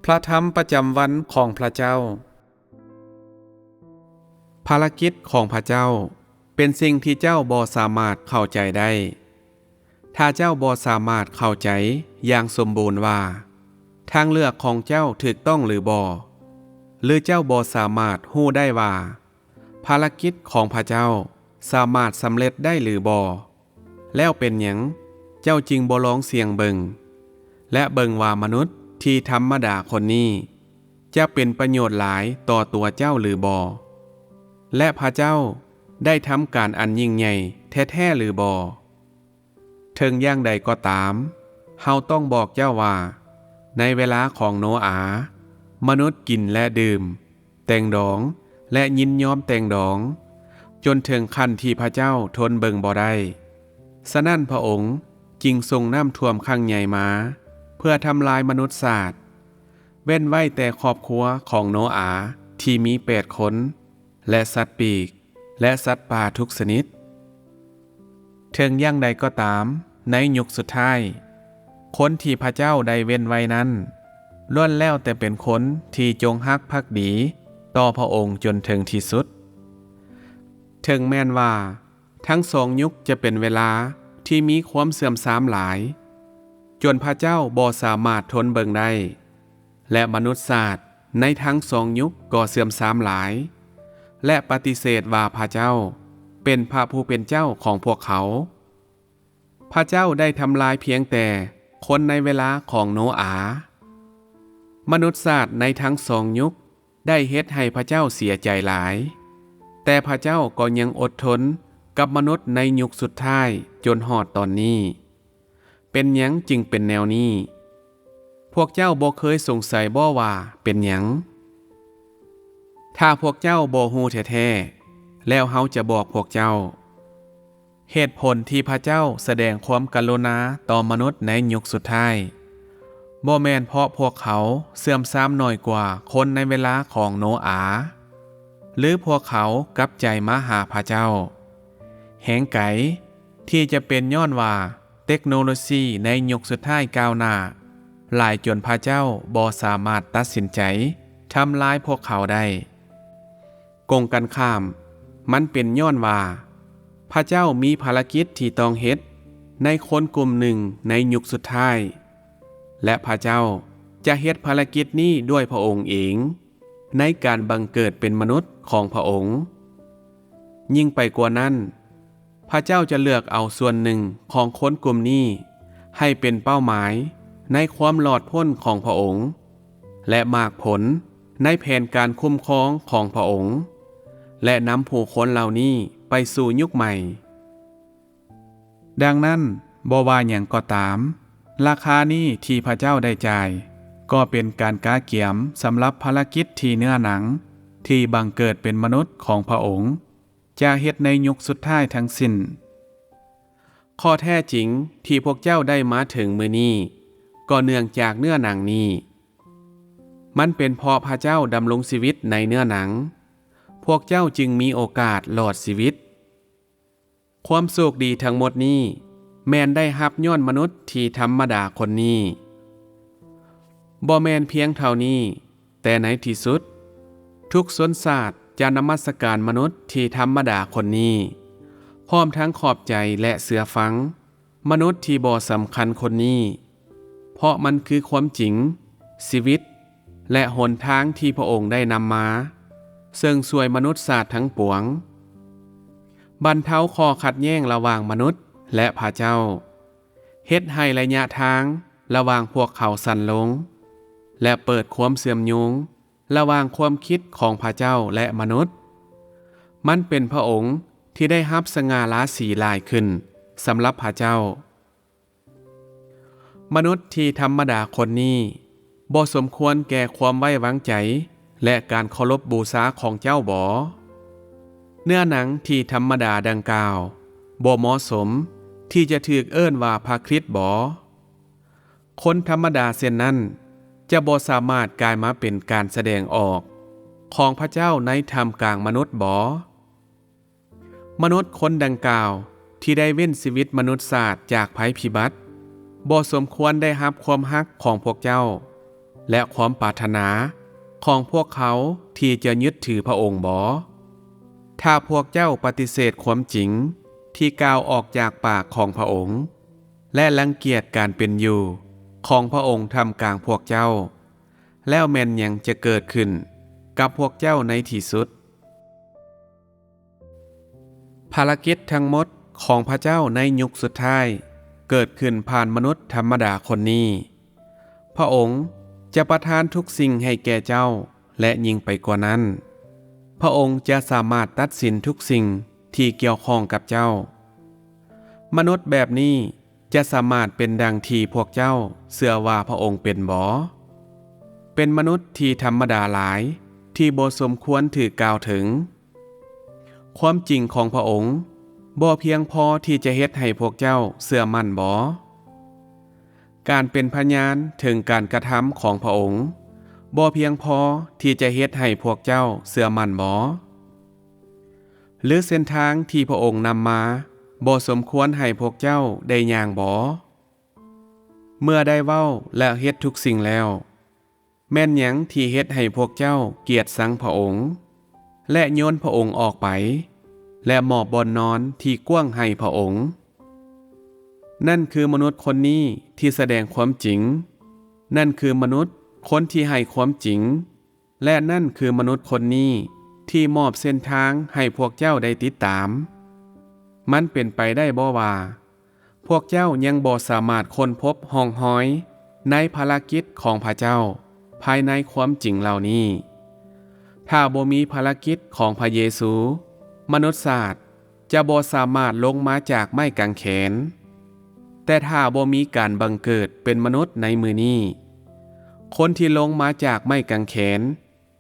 ພະທຳປະຈຳວັນຂອງພະເຈົ້າ. ພາລະກິດຂອງພະເຈົ້າເປັນສິ່ງທີ່ເຈົ້າບໍ່ສາມາດເຂົ້າໃຈໄດ້. ຖ້າເຈົ້າບໍ່ສາມາດເຂົ້າໃຈຢ່າງສົມບູນວ່າທາງເລືອກຂອງເຈົ້າຖືກຕ້ອງຫຼືບໍ່, ຫຼືເຈົ້າບໍ່ສາມາດຮູ້ໄດ້ວ່າພາລະກິດຂອງພະເຈົ້າສາມາດສຳເລັດໄດ້ຫຼືບໍ່, ແລ້ວເປັນຫຍັງເຈົ້າຈຶ່ງບໍ່ລອງສ່ຽງເບິ່ງ ແລະ ເບິ່ງວ່າມະນຸດທີ່ທຳມະດາຄົນນີ້ຈະເປັນປະໂຫຍດຫຼາຍຕໍ່ຕົວເຈົ້າຫຼືບໍ່ ແລະ ພະເຈົ້າໄດ້ທຳການອັນຍິ່ງໃຫຍ່ແທ້ໆຫຼືບໍ່? ເຖິງຢ່າງໃດກໍຕາມ, ເຮົາຕ້ອງບອກເຈົ້າວ່າ ໃນເວລາຂອງໂນອາ, ມະນຸດກິນ ແລະ ດື່ມ, ແຕ່ງດອງ ແລະ ຍິນຍອມແຕ່ງດອງ, ຈົນເຖິງຂັ້ນທີ່ພະເຈົ້າທົນເບິ່ງບໍ່ໄດ້. ສະນັ້ນ ພະອົງຈຶ່ງສົ່ງນ້ຳຖ້ວມຄັ້ງໃຫຍ່ມາ ເພື່ອທຳລາຍມະນຸດຊາດ, ເວັ້ນໄວ້ແຕ່ຄອບຄົວຂອງໂນອາທີ່ມີແປດຄົນ ແລະ ສັດປີກ ແລະ ສັດປ່າທຸກຊະນິດ. ເຖິງຢ່າງໃດກໍຕາມ, ໃນຍຸກສຸດທ້າຍ, ຄົນທີ່ພະເຈົ້າໄດ້ເວັ້ນໄວ້ນັ້ນ ລ້ວນແລ້ວແຕ່ເປັນຄົນທີ່ຈົງຮັກພັກດີຕໍ່ພະອົງຈົນເຖິງທີ່ສຸດ. ເຖິງແມ່ນວ່າທັງສອງຍຸກຈະເປັນເວລາທີ່ມີຄວາມເສື່ອມຊາມຫຼາຍ, ຈົນພະເຈົ້າບໍ່ສາມາດທົນເບິ່ງໄດ້, ແລະ ມະນຸດຊາດໃນທັງສອງຍຸກກໍເສື່ອມຊາມຫຼາຍ ແລະ ປະຕິເສດວ່າພະເຈົ້າເປັນພະຜູ້ເປັນເຈົ້າຂອງພວກເຂົາ. ພະເຈົ້າໄດ້ທຳລາຍພຽງແຕ່ຄົນໃນເວລາຂອງໂນອາ. ມະນຸດຊາດໃນທັງສອງຍຸກໄດ້ເຮັດໃຫ້ພະເຈົ້າເສຍໃຈຫຼາຍ, ແຕ່ພະເຈົ້າກໍຍັງອົດທົນກັບມະນຸດໃນຍຸກສຸດທ້າຍຈົນຮອດຕອນນີ້. ເປັນຫຍັງຈຶ່ງເປັນແນວນີ້? ພວກເຈົ້າບໍ່ເຄີຍສົງໄສບໍວ່າເປັນຫຍັງ? ຖ້າພວກເຈົ້າບໍ່ຮູ້ແທ້ໆ, ແລ້ວເຮົາຈະບອກພວກເຈົ້າ. ເຫດຜົນທີ່ພະເຈົ້າສະແດງຄວາມກະລຸນາຕໍ່ມະນຸດໃນຍຸກສຸດທ້າຍ, ບໍ່ແມ່ນເພາະພວກເຂົາເສື່ອມຊາມໜ້ອຍກວ່າຄົນໃນເວລາຂອງໂນອາ, ຫຼື ພວກເຂົາກັບໃຈມາຫາພະເຈົ້າ. ແຮງໄກທີ່ຈະເປັນຍ້ອນວ່າ ເຕັກໂນໂລຊີໃນຍຸກສຸດທ້າຍກ້າວໜ້າຫຼາຍຈົນພະເຈົ້າບໍ່ສາມາດຕັດສິນໃຈທຳລາຍພວກເຂົາໄດ້. ກົງກັນຂ້າມ, ມັນເປັນຍ້ອນວ່າພະເຈົ້າມີພາລະກິດທີ່ຕ້ອງເຮັດໃນຄົນກຸ່ມໜຶ່ງໃນຍຸກສຸດທ້າຍ, ແລະ ພະເຈົ້າຈະເຮັດພາລະກິດນີ້ດ້ວຍພະອົງເອງໃນການບັງເກີດເປັນມະນຸດຂອງພະອົງ. ຍິ່ງໄປກວ່ານັ້ນ, ພະເຈົ້າຈະເລືອກເອົາສ່ວນໜຶ່ງຂອງຄົນກຸ່ມນີ້ໃຫ້ເປັນເປົ້າໝາຍໃນຄວາມລອດພົ້ນຂອງພະອົງ ແລະ ໝາກຜົນໃນແຜນການຄຸ້ມຄອງຂອງພະອົງ ແລະ ນຳຜູ້ຄົນເຫຼົ່ານີ້ໄປສູ່ຍຸກໃໝ່. ດັ່ງນັ້ນ, ບໍ່ວ່າຫຍັງກໍຕາມ, ລາຄານີ້ທີ່ພະເຈົ້າໄດ້ຈ່າຍ ກໍເປັນການກະກຽມສຳລັບພາລະກິດທີ່ເນື້ອໜັງທີ່ບັງເກີດເປັນມະນຸດຂອງພະອົງ ຈະເຮັດໃນຍຸກສຸດທ້າຍທັງສິ້ນ. ຂໍ້ແທ້ຈິງທີ່ພວກເຈົ້າໄດ້ມາເຖິງມື້ນີ້ ກໍເນື່ອງຈາກເນື້ອໜັງນີ້. ມັນເປັນເພາະພະເຈົ້າດຳລົງຊີວິດໃນເນື້ອໜັງ, ພວກເຈົ້າຈຶ່ງມີໂອກາດລອດຊີວິດ. ຄວາມໂຊກດີທັງໝົດນີ້ແມ່ນໄດ້ຮັບຍ້ອນມະນຸດທີ່ທຳມະດາຄົນນີ້. ບໍ່ແມ່ນພຽງເທົ່ານີ້, ແຕ່ໃນທີ່ສຸດ, ທຸກຊົນຊາດຈະນະມັດສະການມະນຸດທີ່ທຳມະດາຄົນນີ້, ພ້ອມທັງຂອບໃຈ ແລະ ເຊື່ອຟັງມະນຸດທີ່ບໍ່ສຳຄັນຄົນນີ້, ເພາະມັນຄືຄວາມຈິງ, ຊີວິດ ແລະ ຫົນທາງທີ່ພະອົງໄດ້ນຳມາ, ເຊິ່ງຊ່ວຍມະນຸດຊາດທັງປວງ, ບັນເທົາຂໍ້ຂັດແຍ້ງລະຫວ່າງມະນຸດ ແລະ ພະເຈົ້າ, ເຮັດໃຫ້ໄລຍະທາງລະຫວ່າງພວກເຂົາສັ້ນລົງ ແລະ ເປີດຄວາມເຊື່ອມໂຍງ ລະຫວ່າງຄວາມຄິດຂອງພະເຈົ້າ ແລະ ມະນຸດ. ມັນເປັນພະອົງທີ່ໄດ້ຮັບສະຫງ່າລາສີຫຼາຍຂຶ້ນສຳລັບພະເຈົ້າ. ມະນຸດທີ່ທຳມະດາຄົນນີ້ບໍ່ສົມຄວນແກ່ຄວາມໄວ້ວາງໃຈ ແລະ ການເຄົາລົບບູຊາຂອງເຈົ້າບໍ? ເນື້ອໜັງທີ່ທຳມະດາດັ່ງກ່າວບໍ່ເໝາະສົມທີ່ຈະຖືກເອີ້ນວ່າພະຄຣິດບໍ? ຄົນທຳມະດາເຊັ່ນນັ້ນ ຈະບໍ່ສາມາດກາຍມາເປັນການສະແດງອອກຂອງພະເຈົ້າໃນທ່າມກາງມະນຸດບໍ? ມະນຸດຄົນດັ່ງກ່າວທີ່ໄດ້ເວັ້ນຊີວິດມະນຸດຊາດຈາກໄພພິບັດ ບໍ່ສົມຄວນໄດ້ຮັບຄວາມຮັກຂອງພວກເຈົ້າ. ແລະ ຄວາມປາດຖະໜາຂອງພວກເຂົາທີ່ຈະຍຶດຖືພະອົງບໍ? ຖ້າພວກເຈົ້າປະຕິເສດຄວາມຈິງທີ່ກ່າວອອກຈາກປາກຂອງພະອົງ ແລະ ລັງກຽດການເປັນຢູ່ຂອງພະອົງທ່າມກາງພວກເຈົ້າ, ແລ້ວແມ່ນຫຍັງຈະເກີດຂຶ້ນກັບພວກເຈົ້າໃນທີ່ສຸດ? ພາລະກິດທັງໝົດຂອງພະເຈົ້າໃນຍຸກສຸດທ້າຍເກີດຂຶ້ນຜ່ານມະນຸດທຳມະດາຄົນນີ້. ພະອົງຈະປະທານທຸກສິ່ງໃຫ້ແກ່ເຈົ້າ ແລະ ຍິ່ງໄປກວ່ານັ້ນ, ພະອົງຈະສາມາດຕັດສິນທຸກສິ່ງທີ່ກ່ຽວຂ້ອງກັບເຈົ້າ. ມະນຸດແບບນີ້ຈະສາມາດເປັນດັ່ງທີ່ພວກເຈົ້າເຊື່ອວ່າພະອົງເປັນບໍ? ເປັນມະນຸດທີ່ທຳມະດາຫຼາຍ ທີ່ບໍ່ສົມຄວນຖືກກ່າວເຖິງ. ຄວາມຈິງຂອງພະອົງບໍ່ພຽງພໍທີ່ຈະເຮັດໃຫ້ພວກເຈົ້າເຊື່ອໝັ້ນບໍ? ການເປັນພະຍານເຖິງການກະທຳຂອງພະອົງບໍ່ພຽງພໍທີ່ຈະເຮັດໃຫ້ພວກເຈົ້າເຊື່ອໝັ້ນບໍ? ຫຼືເສັ້ນທາງທີ່ພະອົງນຳມາບໍ່ສົມຄວນໃຫ້ພວກເຈົ້າໄດ້ຍ່າງບໍ? ເມື່ອໄດ້ເວົ້າ ແລະ ເຮັດທຸກສິ່ງແລ້ວ, ແມ່ນຫຍັງທີ່ເຮັດໃຫ້ພວກເຈົ້າກຽດຊັງພະອົງ ແລະ ໂຍນພະອົງອອກໄປ ແລະ ມອບບ່ອນນອນທີ່ກວ້າງໃຫ້ພະອົງ? ນັ້ນຄືມະນຸດຄົນນີ້ທີ່ສະແດງຄວາມຈິງ, ນັ້ນຄືມະນຸດຄົນທີ່ໃຫ້ຄວາມຈິງ, ແລະ ນັ້ນຄືມະນຸດຄົນນີ້ທີ່ມອບເສັ້ນທາງໃຫ້ພວກເຈົ້າໄດ້ຕິດຕາມ. ມັນເປັນໄປໄດ້ບໍ່ວ່າ ພວກເຈົ້າຍັງບໍ່ສາມາດຄົ້ນພົບຮ່ອງຮອຍໃນພາລະກິດຂອງພະເຈົ້າພາຍໃນຄວາມຈິງເຫຼົ່ານີ້. ຖ້າບໍ່ມີພາລະກິດຂອງພະເຢຊູ, ມະນຸດຊາດຈະບໍ່ສາມາດລົງມາຈາກໄມ້ກາງແຂນ. ແຕ່ຖ້າບໍ່ມີການບັງເກີດເປັນມະນຸດໃນມື້ນີ້, ຄົນທີ່ລົງມາຈາກໄມ້ກາງແຂນ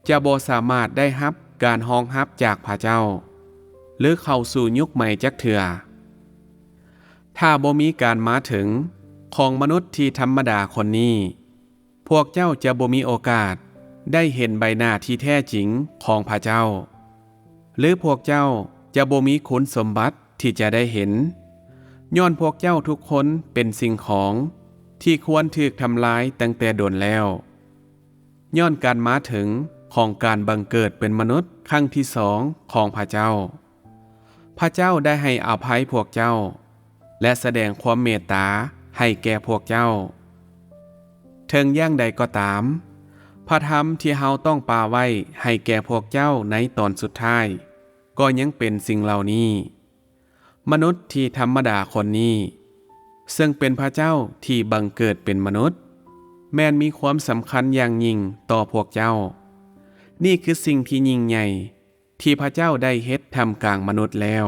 ຈະບໍ່ສາມາດໄດ້ຮັບການຮອງຮັບຈາກພະເຈົ້າ ຫຼື ເຂົ້າສູ່ຍຸກໃໝ່ຈັກເທື່ອ. ຖ້າບໍ່ມີການມາເຖິງຂອງມະນຸດທີ່ທຳມະດາຄົນນີ້, ພວກເຈົ້າຈະບໍ່ມີໂອກາດໄດ້ເຫັນໃບໜ້າທີ່ແທ້ຈິງຂອງພະເຈົ້າ, ຫຼື ພວກເຈົ້າຈະບໍ່ມີຄຸນສົມບັດທີ່ຈະໄດ້ເຫັນ, ຍ້ອນພວກເຈົ້າທຸກຄົນເປັນສິ່ງຂອງທີ່ຄວນຖືກທຳລາຍຕັ້ງແຕ່ດົນແລ້ວ. ຍ້ອນການມາເຖິງຂອງການບັງເກີດເປັນມະນຸດຄັ້ງທີສອງຂອງພະເຈົ້າ, ພະເຈົ້າໄດ້ໃຫ້ອະໄພພວກເຈົ້າ ແລະ ສະແດງຄວາມເມດຕາໃຫ້ແກ່ພວກເຈົ້າ. ເຖິງຢ່າງໃດກໍຕາມ, ພະທຳທີ່ເຮົາຕ້ອງປາໄວ້ໃຫ້ແກ່ພວກເຈົ້າໃນຕອນສຸດທ້າຍກໍຍັງເປັນສິ່ງເຫຼົ່ານີ້. ມະນຸດທີ່ທຳມະດາຄົນນີ້, ເຊິ່ງເປັນພະເຈົ້າທີ່ບັງເກີດເປັນມະນຸດ, ແມ່ນມີຄວາມສຳຄັນຢ່າງຍິ່ງຕໍ່ພວກເຈົ້າ. ນີ້ຄືສິ່ງທີ່ຍິ່ງໃຫຍ່ທີ່ພະເຈົ້າໄດ້ເຮັດທ່າມກາງມະນຸດແລ້ວ.